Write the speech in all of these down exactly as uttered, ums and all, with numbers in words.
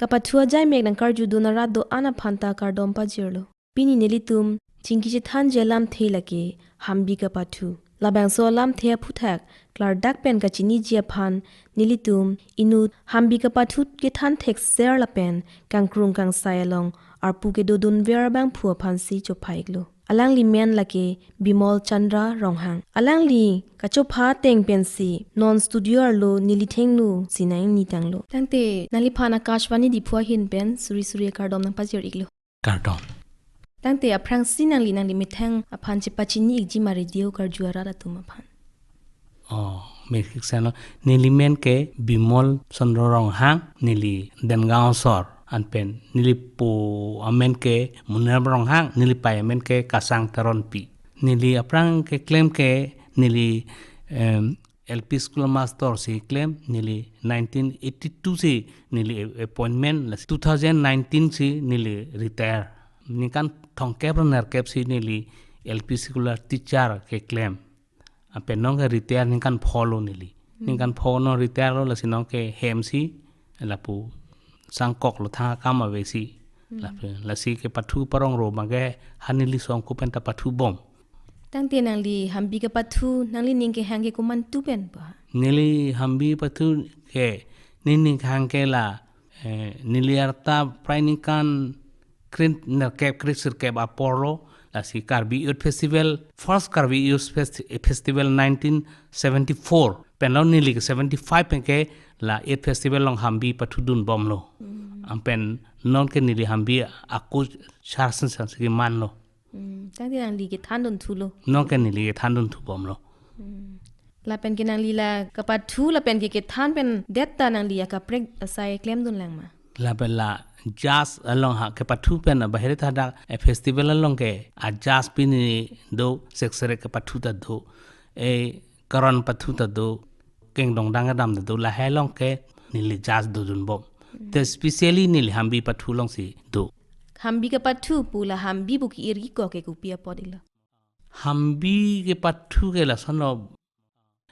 Kapathu ajaimek nangkarjudun arat do-an aphan ta kardom pajirlo. Pini nelitum chingki chethanji alamthe lake Hambi kapathu. Labangso alamthe aphuthak klardak pen kachiniji aphan nelitum inut Hambi kapathu kethan thekser lapen kangkrung kangsai along arpu kedodunver abangphu aphansi chopha-iklo. Alangli men lake Bimol Chandra Ronghang. Alangli kachopha ateng pensi non studio arlo neli thengno si nang-ingni tanglo. Tangte nangliphan Akashvani Diphu ahin pen suri suri kardom nangpajir-iklo. Kardom. Tangte aphrangsi nangli nangli methang aphan chepachini-ikji ma radio karju arat atum aphan. Oh, mekik seno. Neli men ke Bimol Chandra Ronghang, neli Dengaon asor. Anpen neli po amen ke Munirap Ronghang, neli pei amen ke Kasang Teronpi. Neli aphrang keklem ke neli, em, L P school master si klem, neli nineteen eighty-two si neli a-, appointment, la two thousand nineteen si neli retire. Ningkan thomkep ra nerkep si neli L P school teacher keklem. Anpen nonke retire ningkan pho lo neli. Hmm. Ningkan pho non retire lo, lasi nonke hem si lapu sangkok lo thang akam ave si. Hmm. Lapu, lasi kepathu parong ro abangke ha neli songko pen ta pathu bom. Tangte nangli Hambi kapathu nanglining kehang ke komantu pen pa? Neli Hambi pathu ke nening kehang ke la, eh, neli arta prai ningkan kre-, nerkep kresirkep apor lo, lasi Karbi Youth Festival, first Karbi Youth Fest-, Festival nineteen seventy-four. Pen lo neli ke seventy-five pen ke la Youth Festival along Hambi pathudun bom lo. Hmm. Anpen nonke neli Hambi ako charsen san si keman lo. Hmm, tangte nangli kethan dunthu lo. Nonke neli kethan dunthu bom lo. Hmm. Lapen ke nangli la kapathu lapen ke kethan pen det ta nangli akaprek asai klemdun lang ma? Lapen la judge along ha kepathu pen abahere ta dak, eh, festival along ke a judge pini do, seksere kepathu ta do, eh, karon pathu ta do, kengdong dang adam ta do, lahai along ke neli judge dodun bom. Hmm. Te specially neli Hambi pathu alongsi do. Hambi kapathu pu la Hambi pu ke-ir kekok ke kopi apot-iklo? Hambi kepathu ke lason lo,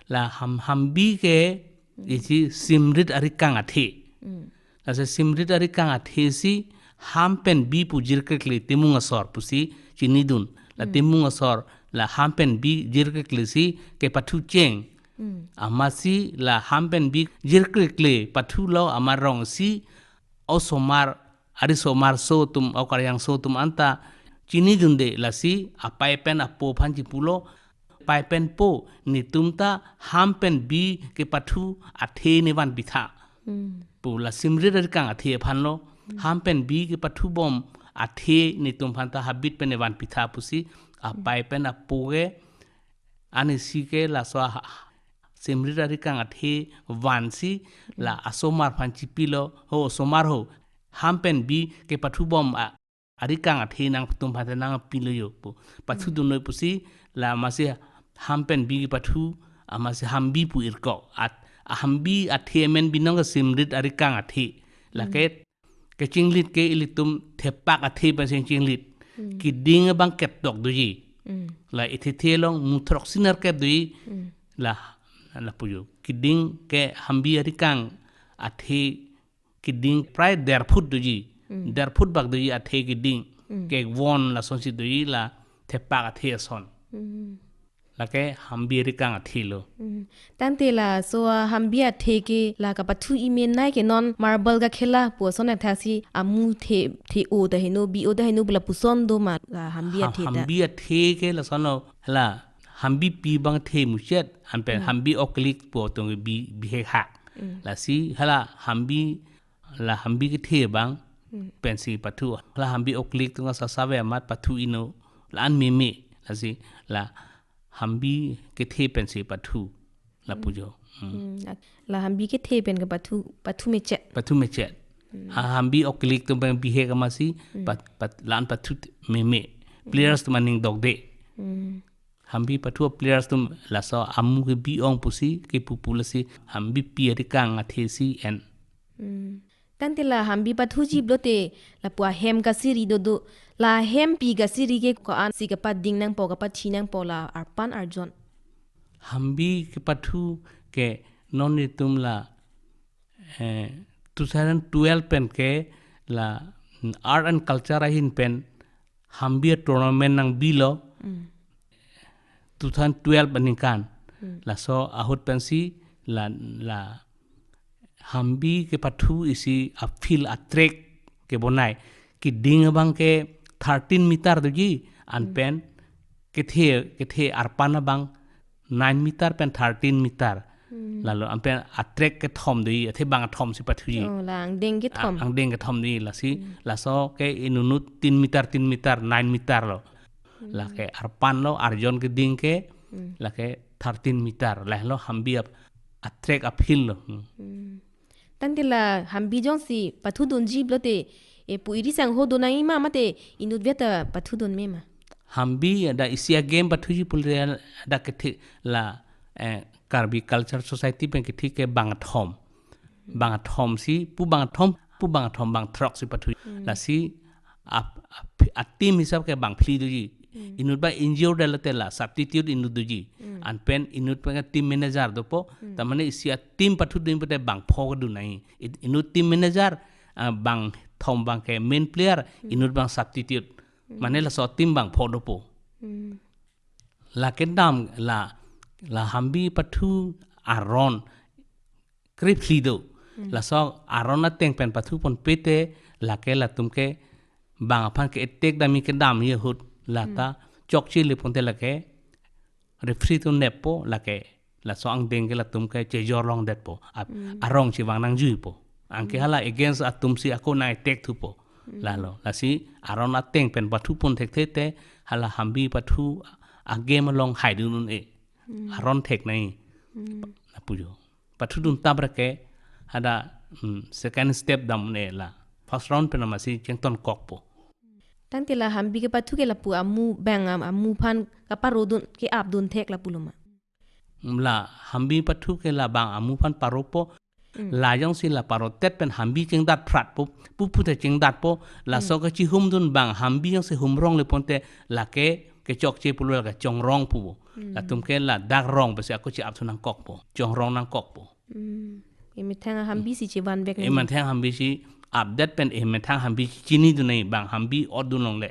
la Ham-, Hambi ke isi simrit arikang athe. Mm. Lasi simrit arikang athe si Ham pen Bi pu jirkrekle Timung asor pusi chinidun. La Mm. Timung asor la Ham pen Bi jirkrekle si kepathu cheng. Mm. Amatsi la Ham pen Bi jirkrekle pathu lo amat rong si osomar, ari somar so atum, okaryang so atum anta chinidunde, lasi apei pen apo aphan chipulo, pei pen po, netum ta Ham pen Bi kepathu athe ne van pitha. Hmm. Pu la simrit arikang athe aphan lo, Hmm. Ham pen Bi kepathu bom athe netum aphan ta habit pen ne van pitha pusi, apei pen apo ke, ani si ke laso ha-, simrit arikang athe vansi la Hmm. asomar aphan chipilo, ho osomar ho, Ham pen Bi kepathu bom a, arikang athe nangtum aphan ta nangpilo yo pu. Pathu Hmm. dun noi pusi la amatsi Ham pen Bi kepathu, amatsi Hambi pu irkok. At, a Hambi athe amen binong ke simrit arikang athe. Hmm. Lake kechinglit ke ilitum thepak athe pensi chinglit. Hmm. Keding abang kepdok doji. Hmm. La ithe the along muthroksi nerkep doji. Hmm. La, lapu yo. Keding ke Hambi arikang athe keding prai der phut doji. Hmm. Der phut bak doji athe keding. Hmm. Kevon lasonsi doji la thepak athe ason. Hmm. Lake Hambi arikang athe lo. Hmm. Tangte laso a Hambi athe ke la kapathu imenai ke non marble kakhela pu ason athasi amu the, the-o ta heno, bi-o ta heno pu lapuson do ma la Hambi Ha-, athe ta? Hambi athe ke lason lo, la Hambi pi abang the muchet, anpen Hmm. Hambi oklik pu atum bi, bihek hak. Hmm. Lasi hala Hambi, la Hambi kethe abang Hmm. pensi pathu. La Hambi oklik atum asasa ave amat pathu ino, la-an meme. Lasi la Hambi kethe pensi pathu, lapu yo. Hmm. Hmm. La Hambi kethe pen kepathu, pathu mechet. Pathu mechet. Hmm. Ha Hambi oklik atum pen bihek amatsi, Hmm. pat, pat, la-an pathu meme. Hmm. Players atum aning dokde. Hmm. Hambi pathu players atum laso amu ke bi-ong pusi kepu pu lasi Hambi pi arikang athe si en. Hmm. Tangte la Hambi pathuji pulote lapu ahem kasiri dodo. La ahem pi kasiri ke ko-ansi kapading nangpo, kapathi nangpo la arpan arjon? Hambi kepathu ke non netum la, eh, two thousand twelve pen ke la, mm, Art and Culture ahin pen Hambi tournament nangpilo. Mm. Two thousand twelve aningkan. Mm. Laso ahut pensi la, la Hambi kepathu isi a-field a-track kebonai. Keding abang ke thirteen meter doji, an Mm. pen kethe, kethe arpan abang nine meter pen thirteen meter. Mm. Lalo an pen a-track kethom doji, athe bang athom si pathuji. Oh, la angdeng kethom. A-, angdeng kethom doji, lasi, Mm. laso ke inutnut tin meter, tin meter, nine meter lo. Mm. Lake arpan lo, arjon keding ke, Mm. lake thirteen meter. Lahelo Hambi ap-, a-track a-field lo. Mm. Mm. Tangte la Hambi jongsi pathudunji pulote, e, pu iri sangho do nangji ma mate inutvet ta pathudun me ma? Hambi dak isi a-game pathuji pulote dak kethe la, eh, Karbi Culture Society pen kethe ke bang athom. Bang athom si, pu bang athom, pu bang athom bang throk si pathu. Hmm. Lasi ap-, ap-, a-team hisap ke bang phli doji. Hmm. Inut ba injured lote la substitute inut doji. Hmm. An pen inut pen team manager dopo. Hmm. Ta mane isi a-team pathudun pute bang pho dun nangji. It-, inut team manager, ah, bang thom bang ke main player, Hmm. inut bang substitute. Hmm. Mane laso team bang pho dopo. Hmm. La kedam la, la Hambi pathu aron krip phli do. Hmm. Laso aron ateng pen pathu ponpe te lake latum ke bang aphan ke-attack damji kedamji ahut lata Hmm. chokche le ponte lake referee atum neppo, lake laso angdeng ke latum ke chejor longdetpo. Ap-, Hmm. arong chevang nangjuipo. Anke Hmm. hala against atum si ako nang-attack thupo. Hmm. Lalo, lasi aron ateng pen pathu pon thekthe te hala Hambi pathu a-game along haidun un-e. Hmm. Aron thek nangji. Hmm. Lapu jo. Pathudun tap ra ke hadak, hmm, second step dam un-e la. First round pen amatsi chengton kokpo. Tangte la Hambi kepathu ke lapu amu bang am-, amu aphan kaparodun ke-apdun thek lapu lo ma? La Hambi pathu ke la bang amu aphan paropo. Mm. La jongsi la parotet pen Hambi chengdat phratpo, pu pu te chengdatpo, laso Mm. kachihumdun bang Hambi jongsi humrong le ponte lake kechokche pulo lake chongrong pupo. Mm. Latum ke ladak rong pensi ako che-apthu nangkokpo, chongrong nangkokpo. Mm. Emethang a-Hambi si chevanvek nangji. Emethang Hambi si update pen emethang Hambi chinidun nangji bang Hambi otdun longle.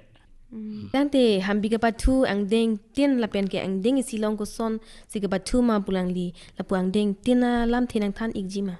Mm. Tangte Hambi kepathu angdeng tin lapen ke angdeng isi along kosonsi kepathu ma pu alangli, lapu angdeng tin alamthe nangthan-ikji ma?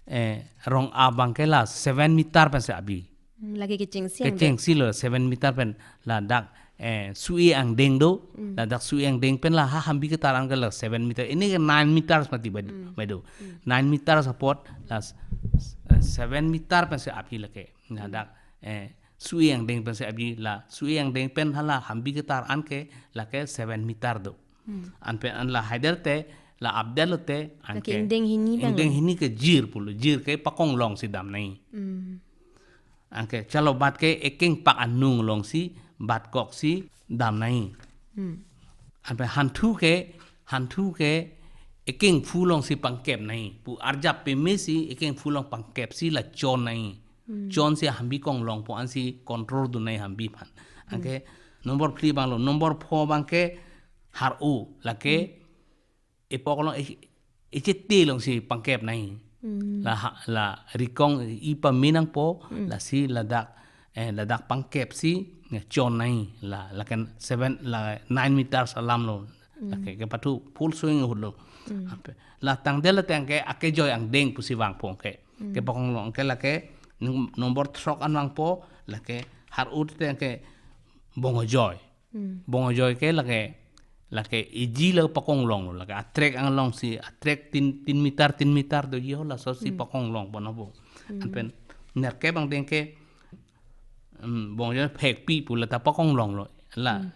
Eh, rong abang ke la seven meter pensi apji. Mm, lake kechengsi angdeng. Kechengsi lo seven meter pen ladak, eh, su-e angdeng do, Mm. ladak su-e angdeng pen la ha Hambi ketar an ke la seven meter. Ini ke nine meters mati bad-, Mm. badu. Mm. Nine meters apot la s-, s-, eh, seven meter pensi apji lake. Ladak, eh, su-e angdeng pensi apji la. Su-e angdeng pen hala Hambi ketar an ke lake seven meter do. Hmm. An pen an la haider te, la update lote, an Lake ke ingdeng hini bang. Ingdeng hini ke jir pulo, jir ke pakong alongsi dam nangji. Hmm. Anke chalo bat ke ekeng pak anung alongsi, bat koksi dam nangji. Hmm. An pen hanthu ke, hanthu ke ekeng phu alongsi pangkep nangji. Pu arjap pemesi ekeng phu along pangkepsi la chon nangji. Hmm. Chonsi Hambi kong longpo ansi control dun nangji Hambi aphan. Hmm. Anke number three bang lo, number four bang ke har-o, lake Hmm. epok along e-, echete alongsi pangkep nangji. Hmm. La ha-, la rikong i pame nangpo, Hmm. lasi ladak, eh, ladak pangkepsi, eh, chon nangji. La, lake seven, la nine meters alam lo. Hmm. Lake kepathu full swing ahut lo. Hmm. Ape, la tangdel la tang ke akejoi angdeng pusi vangpo ke. Hmm. Kepakong long ke lake num-, number throk an vangpo, lake har-o te ke Bongojoi. Hmm. Bongojoi ke lake, lake iji la pakong long lo, lake a-track anglongsi, a-track tin, tin meter, tin meter doji ho lasosi Hmm. pakong longpo nangpo. Hmm. An pen nerkep angdeng ke, um, Bongojoi phekpi pu lata pakong long lo. La Hmm.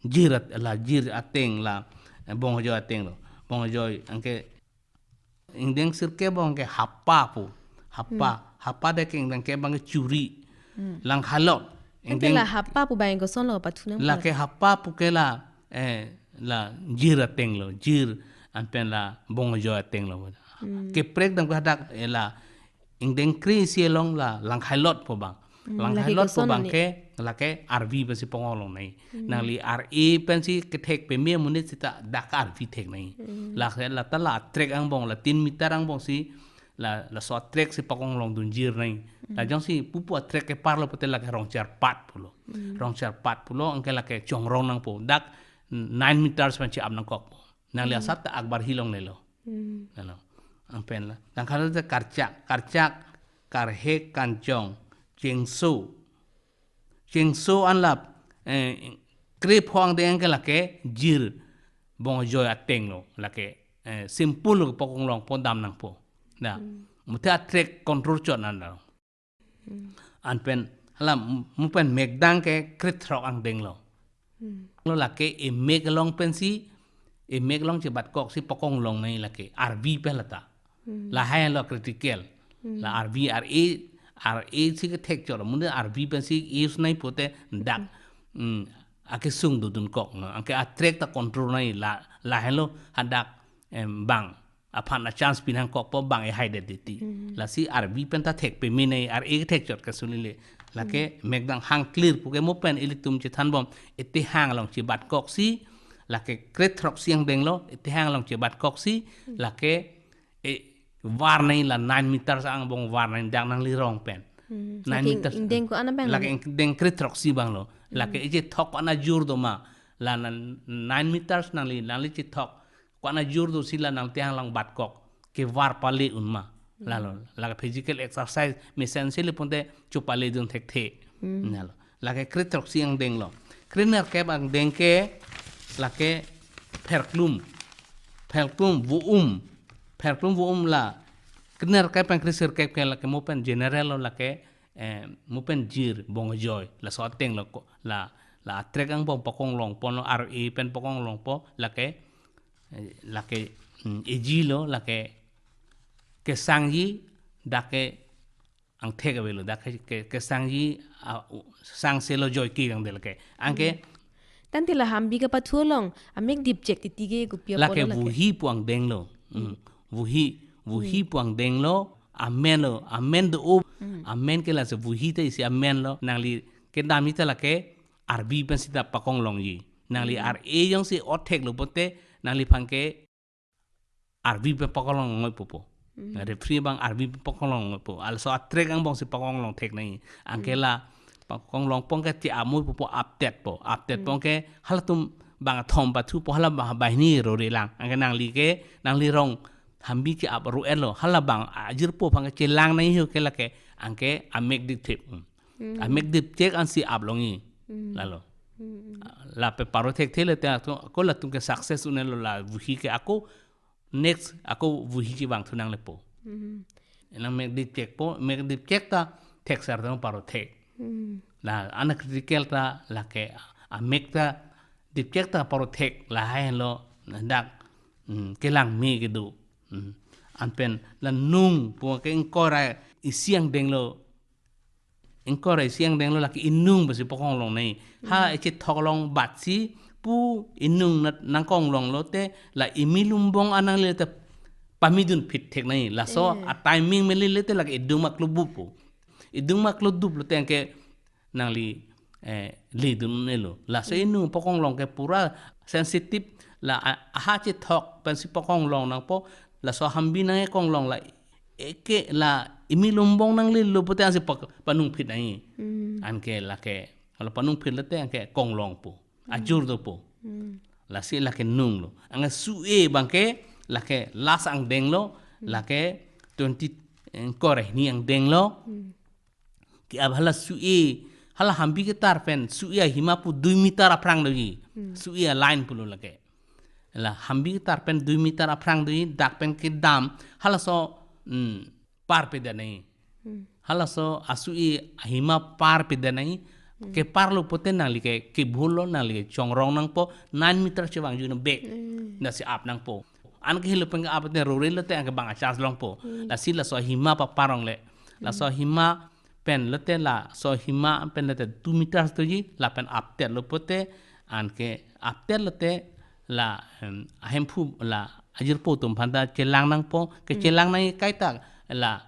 jir at-, la jir ateng la, eh, Bongojoi ateng lo. Bongojoi anke ingdeng sirkep bang ke hapa pu. Hapa, Hmm. hapa de ke ingdeng ke bang ke churi. Hmm. Langkhalot. Tangte Ingdeng la hapa pu bang koson lo pathu nang lake pura. Hapa pu ke la, eh, la jir ateng lo, jir an pen la Bongojoi ateng lo. Hmm. Keprek dam ke hadak, eh, la ingdeng kre-isi along la Langkhailot pu bang. Hmm, Langkhailot lake pu koson bang ani. Ke lake arvi pensi pangong long nangji. Hmm. Nangli ar-e pensi kethek peme amonit seta dak arvi thek nangji. Hmm. Lake lata la a-track angbong la tin meter angbongsi La, laso a-track si pakong longdun jir nai. La jongsi pupu a-track keparlo pute lake Rongcherpat pulo. Rongcherpat pulo, anke lake chongrong nangpo. Dak nine meters pen che-ap nangkokpo. Nangli asap ta Akbar Hill longlelo. Nalo. Anpen la. Nangkhala ta Karchak, Karchak, Karhek, Kanchong, Chengso. Chengso anlap, eh, krepho angdeng ke lake jir Bong Ajoy ateng lo, lake, eh, simple lo pakong longpo, dam nangpo. Da. Muthe a-track control chot nang da. Anpen, hala, mu pen mekdang ke krethrok angdeng lo. Lo lake emek along pensi, emek along chebatkok si pakong longnei lake, arvi pen lata. Lahai lo critical. La arvi, ar-e, ar-e si kethek chot, mune arvi pensi use nai pute dak. Hmm, akesung dodun kok, no. Anke a-track ta control nai la, lahai lo hadak, em, bang aphan a-chance pinangkokpo bang ehai det titi. Lasi arvi pen ta thek peme nai, ar-e kethek chot kasulile. Lake mekdang hang clear puke mo pen ilitum chethanbom, ete hang along chebatkok si, lake krethrok si angdeng lo, ete hang along chebatkok si, lake, e, var nai la nine meters angbong var nai dak nangli rong pen. Nine meters. Ingdeng ko-an abang lake lo? Ingdeng krethrok si abang lo. Lake echethok ko-an ajur do ma. La nan-, nine meters nangli, nangli chethok ko-an ajur do si la nangli ete hang along batkok. Kevar pale un ma. Lalo, lake physical exercise mesen si le ponte chopaledun thekthe. Nalo. Lake krethrok si angdeng lo. Krenerkep angdeng ke lake Pherklum. Pherklum Vo-um. Pherklum Vo-um la. Krenerkep pen kresirkep ke lake mo pen general lo lake, eh, mo pen jir Bong Ajoy. Laso ateng lo ko, la, la a-track angbong pakong longpo no, ar-e pen pakong longpo lake, eh, lake, hmm, eji lo lake kesangji dak ke angthek avelo, dak ke, ke, kesangji, a, u-, sangse lo joike lang del ke. Anke tangte la Hambi kepathu along amek dipchek titi ke kopi apot lake lo lake? Vuhi pu angdeng lo. Hmm. Vuhi, vuhi pu angdeng lo, amen lo, amen do-o, amen ke lasi vuhi ta isi amen lo, nangli kedam ita lake arvi pen sita pakong longji. Nangli ar-e jongsi othek lo pote, nangliphan ke arvi pen pakong longnoi pupo. Referee abang arvi pen pakong longnoi pu. Laso a-track angbong si pakong long thek nai. Anke la pakong longpon ke ti amoi pupo aptet po. Aptet pon ke halatum bang athom pathupo, hala bang banghini rore lang. Anke nangli ke, nangli rong Hambi che-ap ru-et lo. Hala bang ajirpo aphan ke chelang nai ho ke lake anke amek dipthep. Hmm. Amek dipchek ansi ap longji. Hmm. Lalo. Hmm, hmm. Lapen paro thekthe le te ako, ako latum ke success un-elo la vuhi ke ako next ako vuhi kevang thu nanglepo. Hmm. Nang mek dipchekpo, mek dipchek ta thek sar tang paro thek. Hmm. La ana critical ta lake amek ta dipchek ta paro thek lahai lo dak, hmm, kelang me kedo. Hmm. Anpen la nung pu ke ingkoi ra isi angdeng lo. Ingkoi ra isi angdeng lo lake inung basi pakong longnei. Ha, hmm, echethok along batsi pu inung nat nangkong longlo te la imi lumbong anang le te pamidun phit thek nai. Laso, eh, a-timing mele le te lake idung maklo bup pu. Idung maklo dup lo te anke nangli, eh, ledun un-elo. Laso, hmm, inung pakong long ke pura sensitive la a-, aha chethok pensi pakong long nangpo, laso Hambi nangkong long la eke la imi lumbong nanglelo pote ansi pak-, panung phit nai. Hmm. Anke lake, kalau panung phit le te anke kong longpo. Hmm. Ajur dopo. Hmm. Lasi lake nung lo. Anke su-e abang ke lake last angdeng lo, hmm, lake twenty, eh, ingkoi ra hini angdeng lo. Hmm. Ke-ap hala su-e, hala Hambi ketar pen su-e ahima pu dui meter aphrang doji. Hmm. Su-e a-line pulo lake. La Hambi ketar pen dui meter aphrang doji, dak pen kedam, halaso, hmm, par pedet nai. Hmm. Halaso asu-e ahima par pedet nai. Hmm. Keparlo pote nangli ke kebhul lo, nangli ke chongrong nangpo, nine meter chevangjuno bek. Hmm. Lasi ap nangpo. Anke helo pen ke-ap te rore lo te anke bang a-chance longpo. Hmm. Lasi laso ahima paparong le. Hmm. Laso ahima pen lote laso ahima pen lote two meters doji, lapen aptet lo pote, anke aptet lote la, em, ahemphu la ajirpo atum aphanta chelang nangpo, ke, hmm, chelang nang kaita la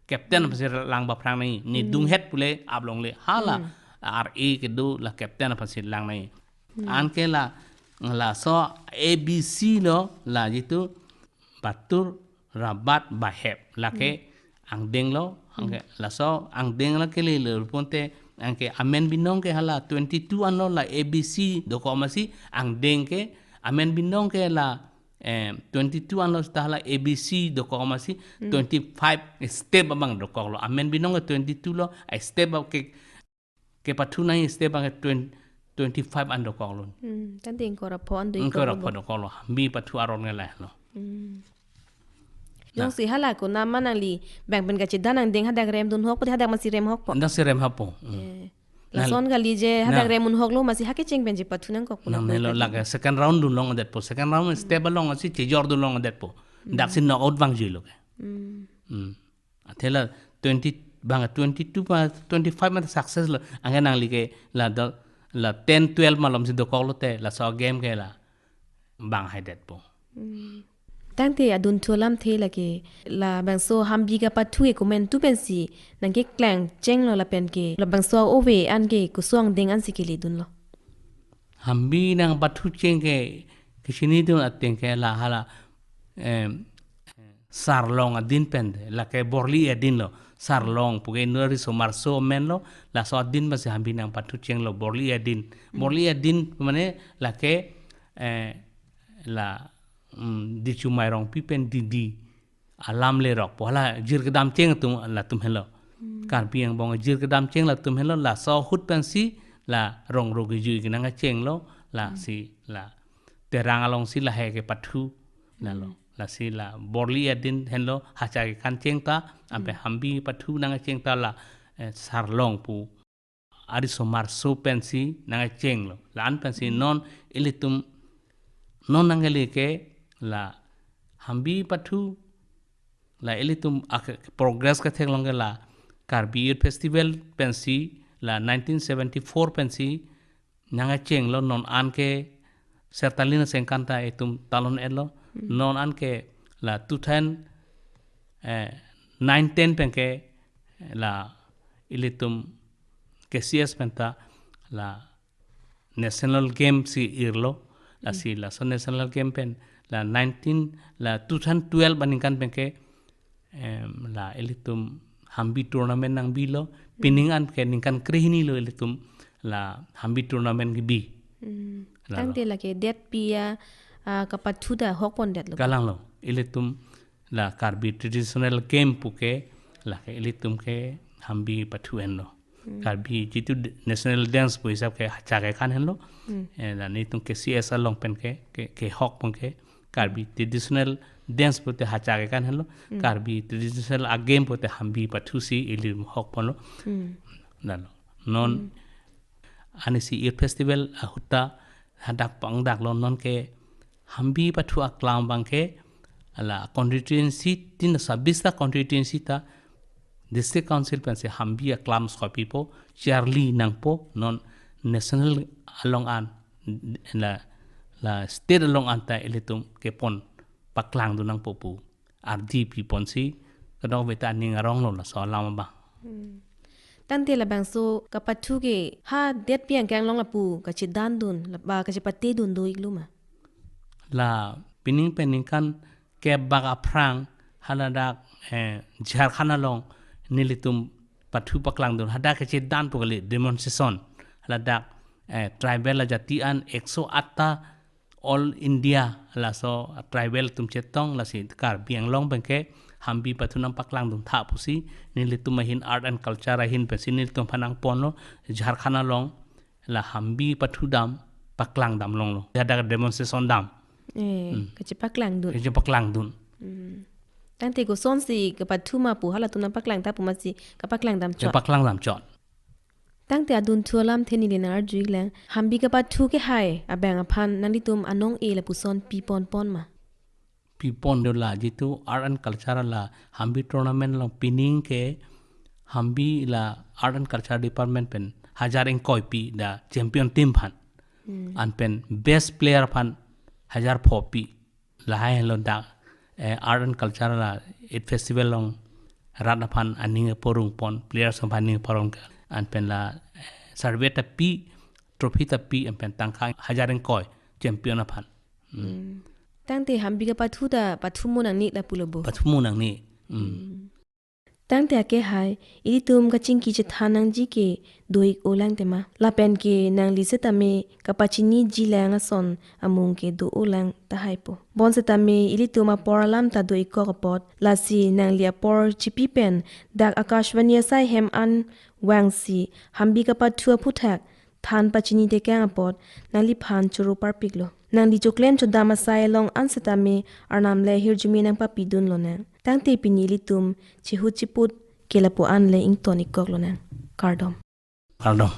captain, hmm, aphansi langba aphrang nai, ne, hmm, dunghet pule ap longle, hala, hmm, ar-e kedo la captain aphansi lang nai. Hmm. Anke la, laso A B C lo, la jitu batur Rabat, Bahep. Lake angdeng lo, angke, laso angdeng lake le lo ponte, angke amen binong ke hala twenty-two anlo, la A B C dokok masi, angdeng ke amen binong ke la, eh, twenty-two anlo seta hala A B C dokok masi, twenty-five step abang dokok lo. Amen binong ke twenty-two lo, a step abang ke, kepathu nangji step abang ke twenty, twenty-five an dokok lo. Hmm, tangte ingkoi ra pho an do ingkoi ra pho dokok lo. Hambi pathu aron ke lahelo. Hmm. Nah. Jongsi hala konat ma nangli bang pen kachedan angdeng hadak rem dunhok pute hadak masi remhok po? Hadak si remhok po. Hmm. Eh. Nang lason kali je hadak rem unhok lo masi ha kecheng pen chepathu nangkok po. Nangnelo lake second round dunlongdet po. Second round step along si chejor dunlongdet po. Hmm. Dak si knock out vangjuilo ke. Hmm. Hmm. Athe la twenty, bang twenty-two pa twenty-five ma success lo. Angke nangli ke la do, la ten twelve malom si dokok lote, laso game ke la bang haidet po. Hmm. Tangte adunthu alamthe lake, labangso hambi kapathu ke komantu pensi nangkeklangchenglo lapen ke labangso ove an ke koson angdeng ansi kele dunlo? Hambi nangpathucheng ke, kechini dun ateng ke la hala, em, Sarlong adin pen, lake Borli adin lo. Sarlong puke inut arisomarso amen lo, laso adin pensi hambi nangpathuchenglo, Borli adin. Hmm. Borli adin mane lake, eh, la, mm, Dichu Mairongpi pen Didi alam lerok po, hala jir kedamcheng atum, latum henlo. Hmm. Karbi angbong jir kedamcheng latum henlo, laso ahut pensi la rong ro kejui kenangchenglo, lasi la Terang alongsi lahai kepathu, lalo. Hmm. Lasi la Borli adin henlo hacha kekancheng ta, ampe hambi pathu nangcheng ta la, eh, Sarlong pu arisomarso pensi nangchenglo. La-an pensi non ilitum, non nangkele ke la hambi pathu, la ilitum ak-, progress ketheklong ke la Karbi Youth Festival pensi, la nineteen seventy-four pensi nangchenglo, non an ke sertalin asengkan ta itum talon-etlo. Hmm. Non an ke la two thousand, eh, nine ten pen ke la ilitum K C S pen ta la National Game si irlo, lasi laso National Game pen la nineteen, la two thousand twelve aningkan pen ke, em, la ilitum hambi tournament nangbilo, pining an ke ningkan krehini lo ilitum la hambi tournament kebi. Hmm. Lalo. Tangte lake detpi a, ah, kapathu ta hokpondetlo. Kalang lo, ilitum la Karbi traditional game puke, lake ilitum ke hambi pathu enlo. Hmm. Karbi jitu d-, national dance pu hisap ke hacha kekan henlo. Hmm. Eh, la nelitum K C S along pen ke, ke, kehok pen ke, Karbi traditional dance pute hacha kekan henlo. Hmm. Karbi traditional a-game pute hambi pathu si ili hokponlo. Hmm. Lalo. Non, hmm, anisi Youth Festival ahut ta hadak pangdaklo, non ke hambi pathu aklam abang ke la constituency tin sabis ta constituency ta District Council pensi hambi aklam skopipo, charli nangpo, non national along an, la, la state along an ta ilitum kepon paklangdun nangpo pu ardi piponsi, kadokave ta aning aronglo laso alam abang. Hmm. Tangte labangso kapathu ke ha detpi angkang along lapu kachedandun, la ba kachepatedun do-iklo ma? La pining pen ningkan kep bak aphrang haladak, eh, Jharkhand along nelitum pathu paklangdun, hadak kachedan pu kali demonstration. Haladak, eh, tribal ajati an ekso atta All India laso tribal atum chetong, lasi Karbi Anglong pen ke hambi pathu nangpaklangdun tha pusi nelitum ahin art and culture ahin pensi nelitum aphan nangponlo, Jharkhand along la hambi pathu dam paklangdam longlo. Hadak demonstration dam. Eh, hmm, kachepaklangdun. Kachepaklangdun. Hmm. Tangte kosonsi kapathu ma pu halatum nangpaklang ta pu masi kapaklangdam chot. Kapaklangdam chot. Tangte adunthu alamthe neli nang-arju-iklang, hambi kapathu kehai abang aphan nanglitum anong-e lapuson piponpon ma? Pipon dola, jitu art and culture la hambi tournament along pining ke hambi la art and culture department pen hajar ingkoi pi da champion team aphan. Hmm. An pen best player aphan hajar pho pi. Lahai henlo dak, eh, art and culture la Youth Festival along rat aphan aning porongpon, players aphan aning porong ke. An pen la, eh, survey ta pi, trophy ta pi, an pen tangka hajar ingkoi champion aphan. Hmm. Hmm. Tangte hambi kapathu ta pathu mo nangne lapulo bo. Pathu mo nangne. Hmm. Tangte akehai, ilitum kachingki chethan nangji ke do-ik-o lang tema. Lapen ke nangli setame kapachiniji lang ason amung ke do-o lang tahai po. Bonsetame ilitum apor alam ta do-ikkok apot, lasi nangli apor chipi pen dak Akashvani asai hem an vangsi hambi kapathu aphuthak than pachini tekang apot nangliphan choro parpiklo. Nangli choklem chodam asai along an setame Arnam le hirjume nangpapidun lonang. Tangte pini ilitum chihut chiput ke lapu-an le ington ikkok lonang. Kardom. Kardom.